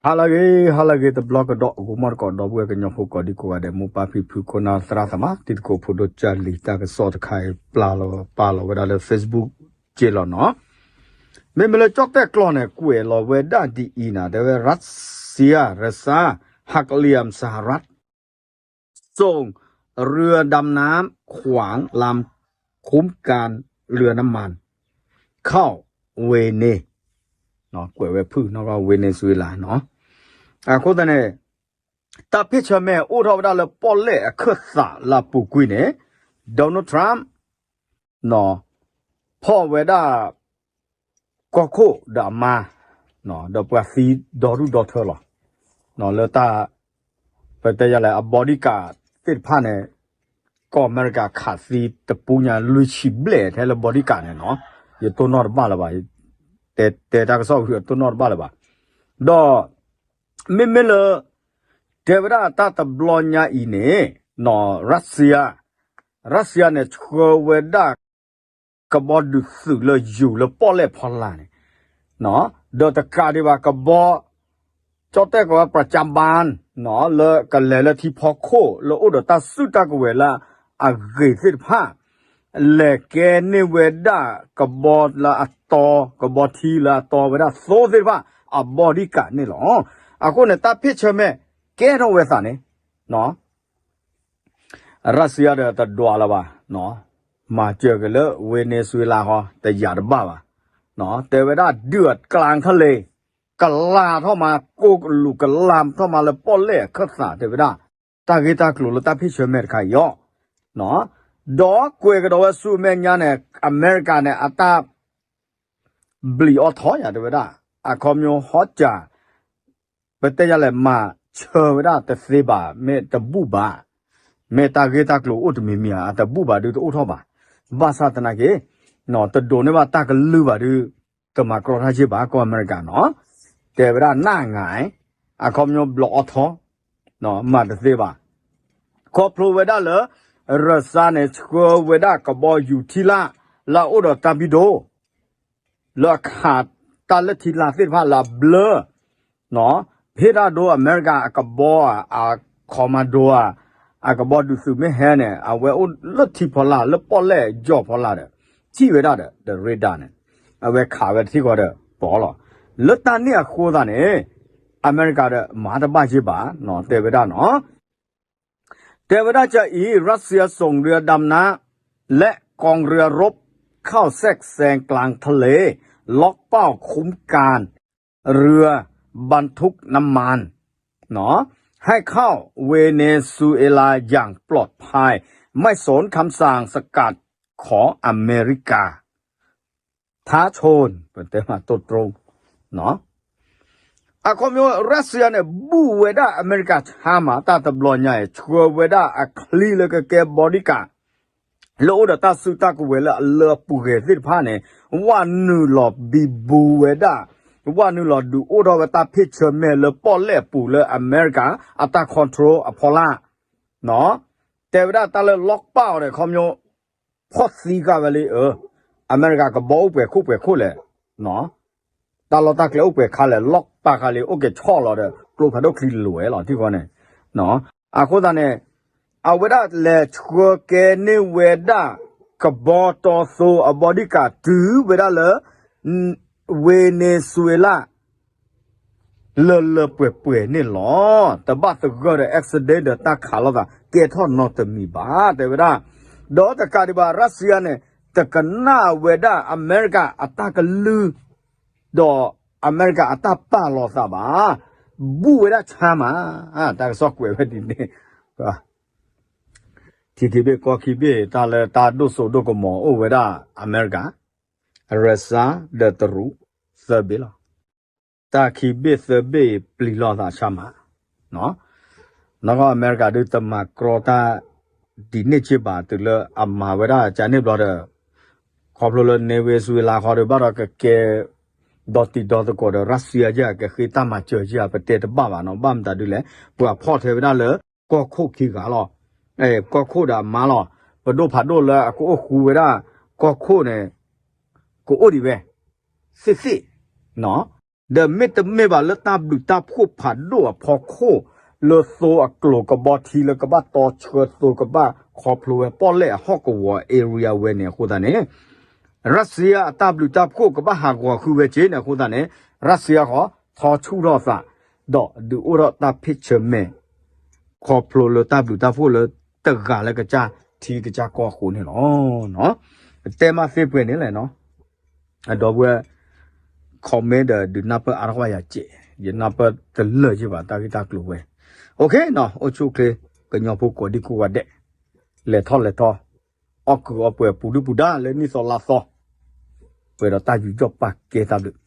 ဟါလၢအဂ့ၤ ဟါလၢအဂ့ၤ တဘျီကဒီး ဂီၤမီၢ်တကိး ဒီပုၢ်ဝဲၢ်ကညီဖိကိးဒံကိးဂၤဒဲး မိၢ်ပၢ်ဖံဖု ခိၣ်နၢ်သရၣ်သမါ တံၤသကိးဖိဒိၣ်ကၢ်လံၤ တၢ်ကစီၣ်တခါအံၤ ပျၢ်လီၤပာ်လီၤဝဲဒၣ်လၢ Facebook က့လီၤနီၤ. မ့မ့ၢ်လၢကၠီၣ်တဲၣ်ကျိာ်န့ၣ် ကွဲးလီၤဝဲဒၣ်ဒ်အံၤနီၤ တဲဝဲ Russia Russia หักเหลี่ยมสหรัฐส่งเรือดำน้ำขวางลำคุ้มกันเรือน้ำมันเข้าเวเน ကွဲးဝဲဖုၣ်နီၢ်ကီၢ် Venezuela နီၤ. အဃိသတးန့ၣ် တၢ်ဖ့ၣ်ဆၢမဲာ်အိၣ်ထီၣ်ဝဲဒၣ်လၢပီၣ်လဲၣ်အခၢၣ်သးလၢအပူၤကွံာ်န့ၣ် Donald Trump နီၤ ဖီၣ်ဝဲဒၣ် ကီၢ်ခိၣ်ဒီးအမါ ဒီးပှၤသံဒီဒူၣ်ဒီထၢလီၤ. လၢတၢ် ပတဲယၤလဲၣ် အ bodyguard သ့ၣ်တဖၣ်န့ၣ် ကီၢ်အမဲရကၤခးသံတပူညါလွံၢ်ဆံဘျဲၣ်ထဲလၢ bodyguard န့ၣ်နီၤ ယတိၢ်နီၣ်တဘၣ်လၢၤဘၣ်, တဲတဲတၢ်ကစီၣ်ဝံၤ အတိၢ်နီၣ်တဘၣ်လၢၤဘၣ်. ဒီး မ့မ့ၢ်လၢ တဲဝဲဒၣ်တၢ်တဘျီညါအံၤန့ၣ် နီၤ Russia Russia န့ၣ် ဆှၢဝဲဒၣ် ကဘီဒုးသုးလၢယူၤလၢပီၣ်လဲၣ်ဖီလာ်န့ၣ် ဒီးတကးဒံးဘၣ် ကဘီ ကၠီၣ်တဲၣ်ကိးဝဲ ပှၤကၠါဘၣ် လၢကလဲၤလၢထံဖီခိၣ် လၢအိၣ်ဒီးတၢ်စုတၢ်ကဝဲၤလၢအဂ့ၤသ့ၣ်တဖၣ် လဲၤကဲန့ၢ်ဝဲဒၣ်ကဘီလၢအတီ ကဘီထံလၢအတီဝဲဒၣ်သိသ့ၣ်တဖၣ် အ bodyguard န့ၣ်လီၤ. အဃိန့ၣ် တၢ်ဖ့ၣ်ဆၢမဲာ်ကဲထီၣ်ဝဲသးန့ၣ် Russia ဒီးတဒွးလၢၤဘၣ်, မၤစၢၤက့ၤလၢ Venezuela ဃီ တယာ်တဘၣ်ဘၣ်. တဲဝဲဒၣ်ဒုးအကျါထီၣ်လံ, ကလၤထီၣ်မး ကိးကလူးကလၤထီၣ်မးလၢပီၣ်လဲၣ်အခၢၣ်သး တဲဝဲဒၣ် တၢ်ဂ့ၢ်တၢ်ကျိၤလၢတၢ်ဖ့ၣ်ဆၢမဲာ်တခါအံၤအီၤ, ဒီးကွဲးကဒီးဝဲဆူအမဲာ်ညါန့ၣ် အမဲရကၤန့ၣ် အတၢ် ဘျံးအီၣ်ထီယၤ တဲဝဲဒၣ် အခီပညီဟီၣ်စၢ် ပတဲယၤလဲၣ် မၤဆၢဝဲဒၣ်တသ့ဘၣ် မ့ၢ်တဘူၣ်ဘၣ်, မ့ၢ်တၢ်ဂ့ၢ်တၢ်ကျိၤအိၣ်တမံၤမံၤဧါ အတဘူၣ်ဘၣ်ဒုးတအိၣ်ထီၣ်ဘၣ်. ဘၣ်ဆၣ်သနာ်က့ တဒိးန့ၢ်ဘၣ်တၢ်ကလုၢ်ဘၣ်ဒုး တမၤကြီတၢ်က့ၢ်ဘၣ် ကီၢ်အမဲရကၤနီၤ, တဲဝဲဒၣ်နးငါ အခီပညီဘျီအီၣ်ထီ မၤတသ့ဘၣ်. ခီဖျိဝဲဒၣ်လၢ ရၢစါန့ၣ် ဆှၢဝဲဒၣ်ကဘီယူၤထံလာ် လၢအအိၣ်ဒီးတၢ်ဘံၣ်ဒိ လၢအခးတၢ်လၢထံလာ်သ့ၣ်တဖၣ်လၢအဘျၢ ဖဲတၢ်ဒိအမဲရကၤအကဘီ အ commando ဧါ အကဘီဒုးသုးမ့ၢ်ဟဲန့ၣ် အဝဲအိၣ်လၢထံဖီလာ် လၢပီၣ်လဲၣ်ယီၤဖီလာ်ဒီး ထံၣ်ဝဲဒၣ်ဒီး ဒီး radar န့ၣ် အဝဲခးဝဲတထံၣ်ဃီဒီး ပိာ်လီၤ. လၢတၢ်န့ၣ်အဃိသတးန့ၣ် အမဲရကၤဒီး မၤတဘၣ်ယ့ၢ်ဘၣ် တဲဝဲဒၣ်နီၤ. တဲဝဲဒၣ်ကအံၤ Russia ส่งเรือดำน้ำและกองเรือรบเข้าแทรกแซงกลางทะเล ล็อกเป้าคุ้มกันเรือบันทุกน้ำมัน ให้เข้าเวเนซุเอลาอย่างปลอดภัย ไม่สนคำสั่งสกัดของอเมริกา ท้าชน ပတဲမးတိၢ်တြိ အခီပညီ ရၢစံယါန့ၣ် ဘူၣ်ဝဲဒၣ်အမဲရကၤဆါမး တၢ်တဘျီညါအံၤ ဆှၢဝဲဒၣ်အချံလၢကကဲ bodyguard လၢအိၣ်ဒီးတၢ်စုတၢ်ကဝဲၤလၢအလၢအပှဲၤသ့ၣ်တဖၣ်န့ၣ် ဝဲနုာ်လီၤဘံဘူဝဲဒၣ်, ဝဲနုာ်လီၤဒုးအိၣ်ထီၣ်ဝဲတၢ်ဖ့ၣ်ဆၢမဲာ်လၢပီၣ်လဲၣ်အပူၤလၢအမဲရကၤ အတၢ် control အဖီလာ် တဲဝဲဒၣ်တၢ်လၢ ล็อกเป้า န့ၣ် ခီပညီ ဖီၣ်သံဃာ်ဝဲလံ အ အမဲရကၤကဘီအိၣ်ပှဲၤခိၣ်ပှဲၤခိၣ်လဲၣ်, တၢ်လီၢ်တၢ်ကျဲအိၣ်ပှဲၤခါလဲၣ် ล็อกเป้า ခါလံ အိၣ်ကဲၤဆီၣ်လီၤဒီး ကျိဖးဒိၣ်ချံလီၤဝဲလီၤ ထံၣ်ဃီန့ၣ်, အဃိသတးန့ၣ် အဝဲဒၣ်လဲၤဆှၢကဲန့ၢ်ဝဲဒၣ် ကဘီတီသိအ bodyguard တုၤဝဲဒၣ်လၢ ဝ့ၢ်နံၤစူၤအ့လး လၢလၢပှဲၤပှဲၤန့ၣ်လီၤ. တဘၣ်သဂၢၢ်ဒီး accident ဒီးတၢ်ခးလိာ်သး ကဲထီၣ်နီတမံၤဘၣ် တဲဝဲဒၣ်. ဒီးတကးဒံးဘၣ် ရၢစံယါန့ၣ် တကနၣ်ဝဲဒၣ်အမဲရကၤအတၢ်ကလုၢ် ဒီးအမဲရကၤအတၢ်ပာ်လီၤသးဘၣ်. ဘူၣ်ဝဲဒၣ်ဆါမး, တၢ်ကစီၣ်ကွဲးဝဲဒ်န့ၣ် ထံခံဘ့ၣ်ကီၢ်ခံဘ့ၣ် တၢ်လၢတၢ်ဒိၣ်စိဒိၣ်ကမီၤအိၣ်ဝဲဒၣ် အမဲရကၤ, ရၢစၢ် ဒီးတရူး သၢဘ့ၣ်လီၤ. တၢ်ခံဘ့ၣ်သၢဘ့ၣ်ပျံၤလီၤသးဆါမး, နီၢ်ကီၢ်အမဲရကၤဒုးတမၤကြီတၢ်ဒ်န့ၣ်က့ၢ်ဘၣ် တုၤလၢအမၤဝဲဒၣ်ကန့ၣ်ဘျီဒီး ခီဖျိလၢ နံၤဝ့ၣ်စူၤအ့လး ဃီဒီး ဘၣ်ဒီးကကဲ ဒီတံၤဒီသကိးဒီး ရၢစံယါယဲၢ် ကဃ့တၢ်မၤစၢၤယဲၢ် ပတဲတဘၣ်ဘၣ်နီၤ ဘၣ်မတၤဒ်လဲၣ် ပှၤဖီၣ်ထဲဝဲဒၣ်လၢ ကီၢ်ခိၣ်ခံဂၤလီၤ. ကီၢ်ခိၣ်ဒီးအမါလီၤ. ပဒိၣ်ဖးဒိၣ်လၢအကအိၣ်ဃူဝဲဒၣ် ကီၢ်ခိၣ်န့ၣ် ကအိၣ်ဒံးဝဲ သ့ၣ်သ့ၣ် နီၤ ဒီးမ့တမ့ၢ်ဘၣ်လၢတၢ်ဘျုးတၢ်ဖှိၣ်ဖးဒိၣ်အဖီခိၣ် လၢသိအကျိၤကဘီထံလၢကဘၣ်တီဆှၢသိကဘၣ်ခီဖျိဝဲပီၣ်လဲၣ်အဟီၣ်ကဝီၤ area ဝဲန့ၣ်အဃိသတးန့ၣ် ရၢၡံယါအတၢ်ဘျုးတၢ်ဖှိၣ်ကဘၣ်ဟးဂီၤဃုာ်ဝဲက့ၤန့ၣ်အဃိသတးန့ၣ် ရၢၡံယါဃီ ထီဆူၣ်ထီၣ်သး ဒီးဒုးအိၣ်ထီၣ်တၢ်ဖ့ၣ်ဆၢမဲာ် ခီဖျိလၢတၢ်ဘျုးတၢ်ဖှိၣ်လၢတဂၤလၢကစၢ်ထံကစၢ်ကီၢ်အဃိန့ၣ်လီၤ. တဲမးသ့ပှဲၤန့ၣ်လဲၣ်နီၤ, ဒီပုၢ်ဝဲၢ် comment ဒီးဒုးနၢ်ပၢၢ်အါထီၣ်ကွၢ်ယၤစဲး, ယနၢ်ပၢၢ်တလၢာ်ယဘၣ်တၢ်ဂ့ၢ်တၢ်ကျိၤဝဲ, OK နီၤ, အိၣ်ဆူၣ်အိၣ်ချ့ ကညီဖိကိးဒံကိးဂၤဒဲး, လဲၤထီၣ်လဲၤထီၣ်, အီၣ်ကုာ်အီပှဲၤပူၤဒုၣ်ပူၤဒါလၢနံၣ်သီလါသီ, ပှဲၤဒီးတၢ်ယူးယီၣ်ပာ်ကဲတၢ်ဘျုး